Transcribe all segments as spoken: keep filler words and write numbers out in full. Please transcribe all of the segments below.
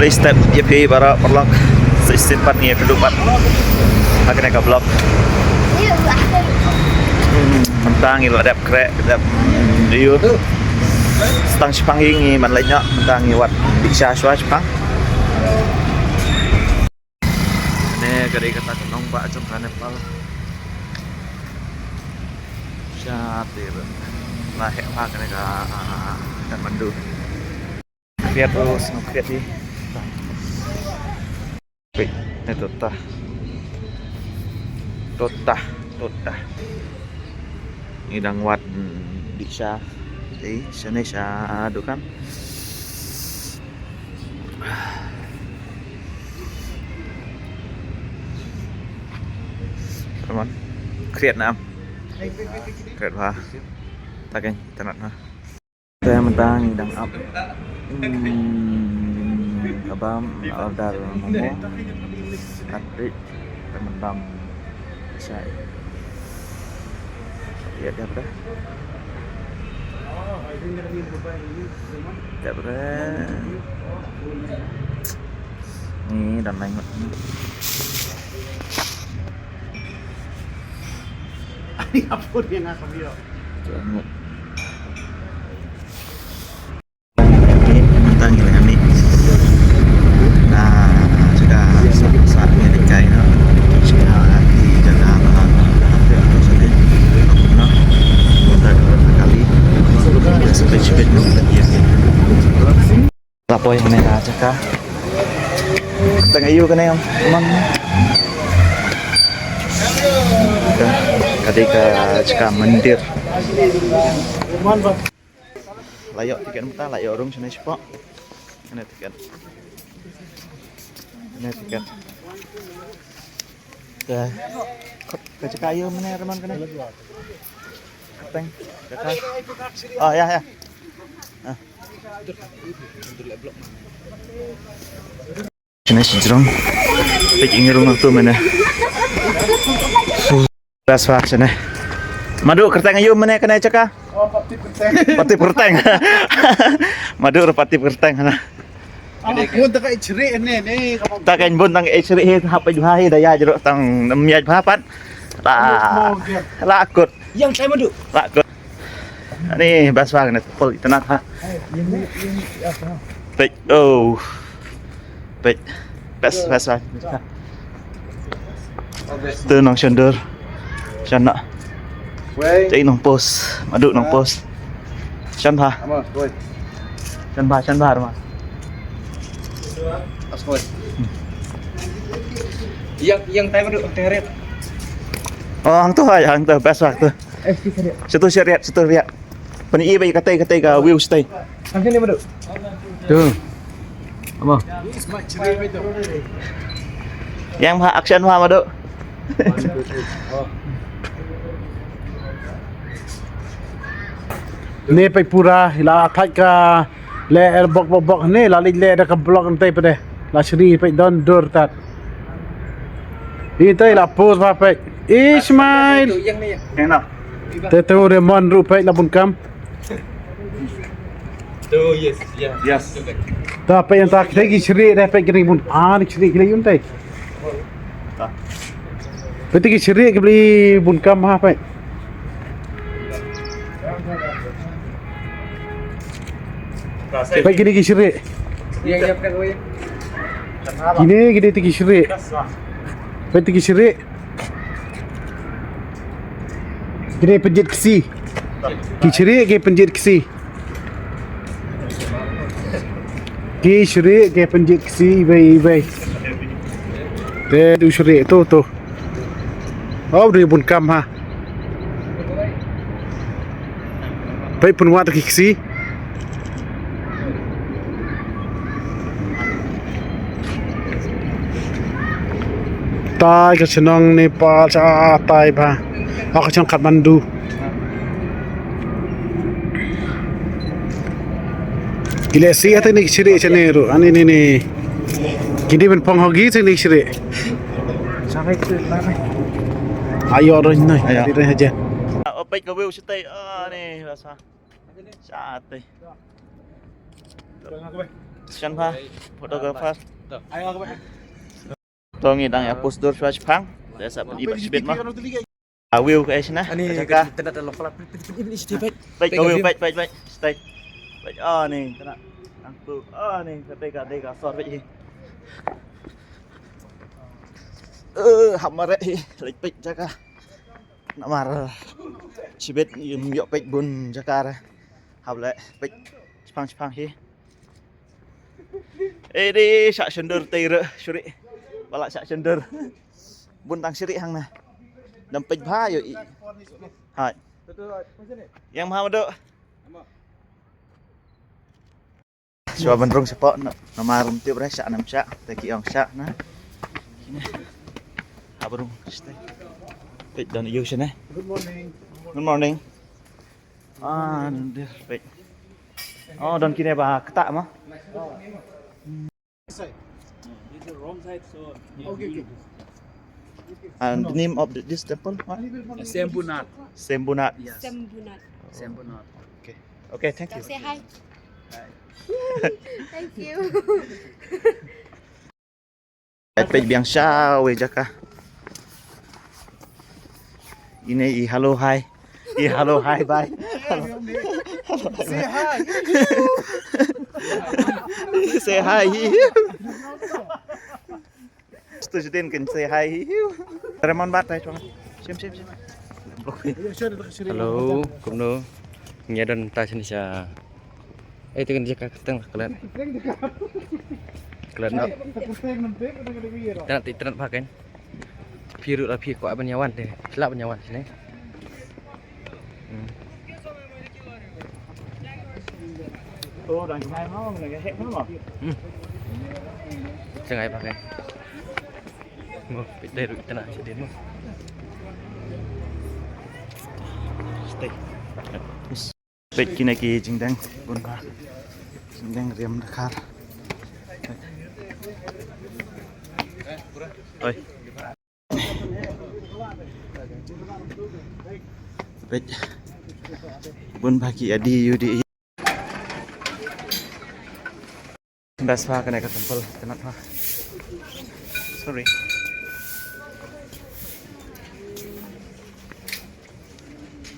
Step ïa phi baroh paralok. Sa shisien pat ngi ïa phi duh pat ha kane ka vlog. Hmm, mynta ngi la dep khreh, dep, hmm, ïa. Tang shipang hi ngi man leit noh, mynta ngi wad dih sha shuwa shipang. Ne ka dei kata ka nongbah jong ka Nepal. Sha tir la heh bha kane ka, ah, Kathmandu. Khriat, oh, sngewkhriat hi. Peit, ne tota. Tota, tota. Ngi dang wad, mm, dih sha. Ei, shane sha dukan. Come on. Khriat na am. Khriat bha. Ta keiñ, itynnad na. Te mynta ngi dang ap. Hmm, kebab, order momo. Kat ri, te mynta shai. Ïa, ïa, bre. Ïa, bre. Ni dan lain ngut ni. Ani apa dia nak kami? Jangan. Ni, tang ni, ni. Nah, jaka sa, sa ni dekat, no. Jaka di jaka, ah, ah, ah, tu sini. No. Kota kali. Sepit-sepit, no. Iya. La poi hangne ha jaka. Tang aïu kane, man. Ka, ka dei ka jaka mandir. La ïoh tiket mynta, la ïoh rung shane shapoh. Kane tiket. Kane tiket. Ka, ka jaka aïu mynne, Arman, kane? Kyrteng jaka. Oh, ïa, ïa. Ah. Kane shi jrong. Peit ïa ngi rung nangtu mynne. Best bha shane. Madu, kyrteng aïu mynne kane jaka? Oh, Patip Kyrteng. Patip Kyrteng. Madu, Patip Kyrteng na. Bun tang ka ïeit shrieh ne, ne, ka bun. Ta ka bun tang ka ïeit shrieh hi, hap ïeit bha hi, da ïa jrong tang ym ïeit bha pat. La, la kut. Ïa tai Madu. La kut. Ani best bha kane, pol itynnad ha. Peit, oh. Peit. Best, best bha. Tu nongshon dur. Shon noh. Wei. Te nongpos. Madu nongpos. Shon bha. Ama, wei. Shon bha, shon bha, Arman. As, wei. Ïa, ïa tai Madu, tai riat. Oh, hangtu ha, hangtu, best bha tu. Eh, situ riat. Situ riat, situ riat. Pyni ïa ba ïa katei, katei ka view shatei. Tang sini Madu. Tu. Ama. Yang bha, action bha Madu. Ni peit pura, la khlaiñ ka leh bok bok bok ni, la leit leh da ka block nangtai pat de. La shri peit don dur tat. Ite la pos bha peit. Ismail. Te tu Raymond ruh peit la bun kam. Tu, yes, yeah. Yes. Ta peit ïa ta ki shri de peit ki bun. Ah, ki shri ki leh ïa nangtai. Peit ki shri ki bun kam ha peit. Peit kine ki shri. Kine, kine ki shri. Peit ki shri. Kine pynjit ksi. Ki shri ki pynjit ksi. Ki shri ki pynjit ksi iwei iwei. Te tu shri tu tu. Oh, dei bun kam ha. Peit pynwad ki ksi. Tai ka shnong Nepal sha tai bha. Oh, ka shnong Kathmandu. Ki leh sih ïa kine ki shri shane ruh. Ani ni ni. Kine ban phong ha ki shri shri. Ayo, roi nai. Ayo. Roi haja. Oh, peit ka view shatei. Ah, ni rasa. Shatei. Shan pha, photographer. To ngi dang ïa post dur shuwa shipang. Te sa pyn-i bad shibit ma. A view ka shna. Ani ka jaka. Tena da lokla pyn-i pyn-i pyn-i. Peit ka view, peit, peit, peit. Stay. Peit, ah, ni tena. Angtu, ah, ni ka dei ka dei ka sor peit hi. Eh, hap mareh hi. Leit peit jaka. Namar shibit ym ïoh peit bun jaka re. Hap leh peit shipang shipang hi. Eh, dei shah shyndur tei re shuri. Ba la shah shyndur. Bun tang shuri hangne. Dang peit bha ïohi. Hai. Ïeng bha madu. Shuwa ban rung shapoh na, namar ym tip re shah ne ym shah, te ki ong shah na. Hap rung shatei. Peit don ïa u shane. Good morning. Good morning. Ah, peit. Oh, don kine ba ktah ma. This is the wrong side, so yeah, okay, okay. And the name of the, this temple? What? Sembunat. Sembunat. Yes. Sembunat. Sembunat. Okay. Okay, thank you. Say hi. Hi. Thank you. Ai peit biang sha wei jaka. Ine i hello hi. I hello hi bye. Say hi. Say hi. Stu jadin kan say hi. Remon bat tai chong. Sim sim sim. Hello, kumno? Ngi don ta shane sha. Eh, tu kan jaka kyrteng klet. Klet no. Tana ti tana pakai. Phi ruh la phi kwah ban ïawan te. Phi lah ban ïawan shane. Hmm. Oh, dang jngai ma, dang heh ma. Hmm. Jngai pakai. Mo, peit dei ruh tana shadien mo. Stay. Peit kine ki jingdeng bun ba. Jingdeng riam dkhar. Oi. Peit. Bun ba ki adi yu di. Best pha kane ka temple, kane pha. Sorry.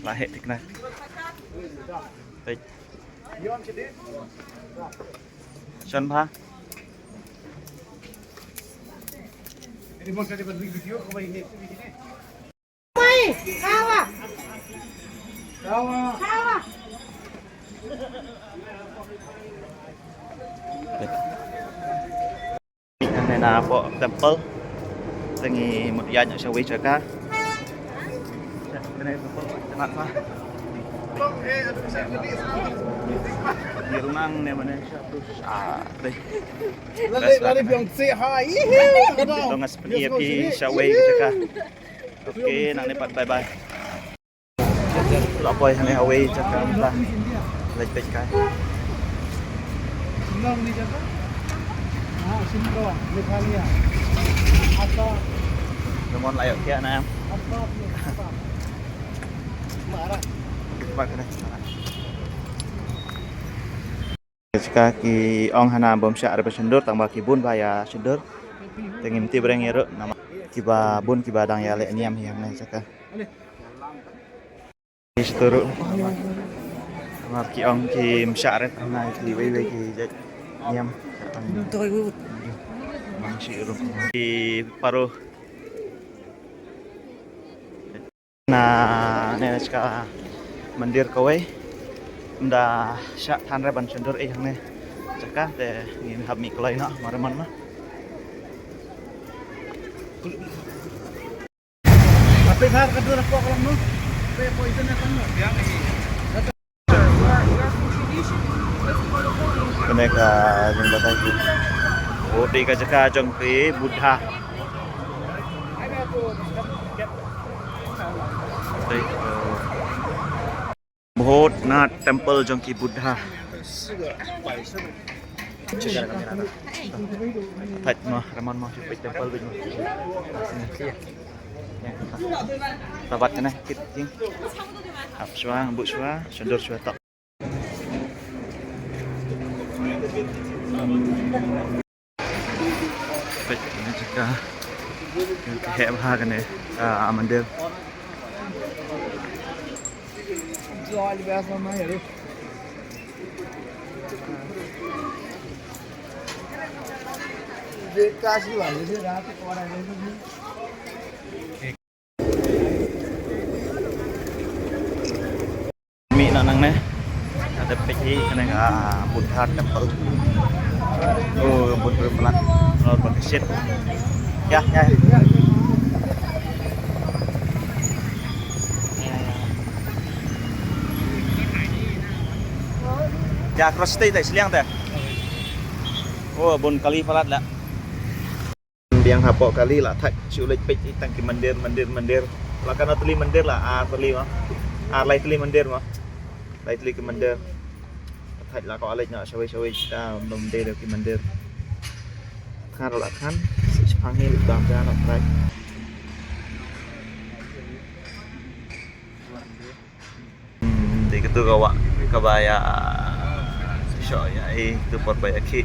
La heh tikna. Peit. Shon pha. Mai, kawa. Kawa. Kawa. Ngi na hapoh temple. Te ngi mut ïaid noh sha wei jaka. Kane temple, kane temple. Ngi rung nang ne mane sha tu sha dei. Lale, lale, biang say hi. Tang ngas pyn-i ïa phi sha wei jaka. Okay, nangne pat bye bye. La poi hangne ha wei jaka mynta. Leit peit kai. Shillong ni jaka? Ha, Shillong, Meghalaya. Assam. Lemon la ïoh kiar na em. Assam ni, Assam. Mara. Kiba kane. Jaka ki ong hana bym shah re ba shyndur tang ba ki bun ba ïa shyndur. Te ngim tip re ngi ruh namar kiba bun kiba dang ïaleh niam hi hangne jaka. Ki shyndur ruh. Namar ki ong kim shah re hana ki wei wei ki jait niam. Bang shi ruh. Ki paro. Na ne na jaka mandir kawei. Ym da shah than re ban shyndur ei hangne. Jaka te ngin hap mih kloi noh marimon ma. Ape thar ka dur ko kolam no. Pe poison na kan no. Kane ka jingbatai ki. Oh, dei ka jaka jong ki Buddha. Bhotnath temple jong ki Buddha. Thait ma, raman ma, temple bit ma. Tabat kane kit jing. Hap shuwa, bu shuwa, shyndur shuwa tak. Peit kane jaka. Ka heh bha kane, ah, mandir. Mih noh nangne. Ka dep peit hi kane ka Buddha temple. Oh, Buddha palat. Oh, ba ka shit. Ya, ya. Ya, cross state te, shiliang te. Oh, bun kali palat la. Biang hapoh kali la thait shu leit peit i tang ki mandir, mandir, mandir. La katno tylli mandir la, ar tylli mo. Ar lai tylli mandir mo. Lai tylli ki mandir. Thait la ko leit noh shawei shawei ta mandir ki mandir. Khan la khan. Shu pang hi bam ja noh thait. Hmm, dei katu ka wah kaba ïa shoh ïa i tu por ba ïa khih.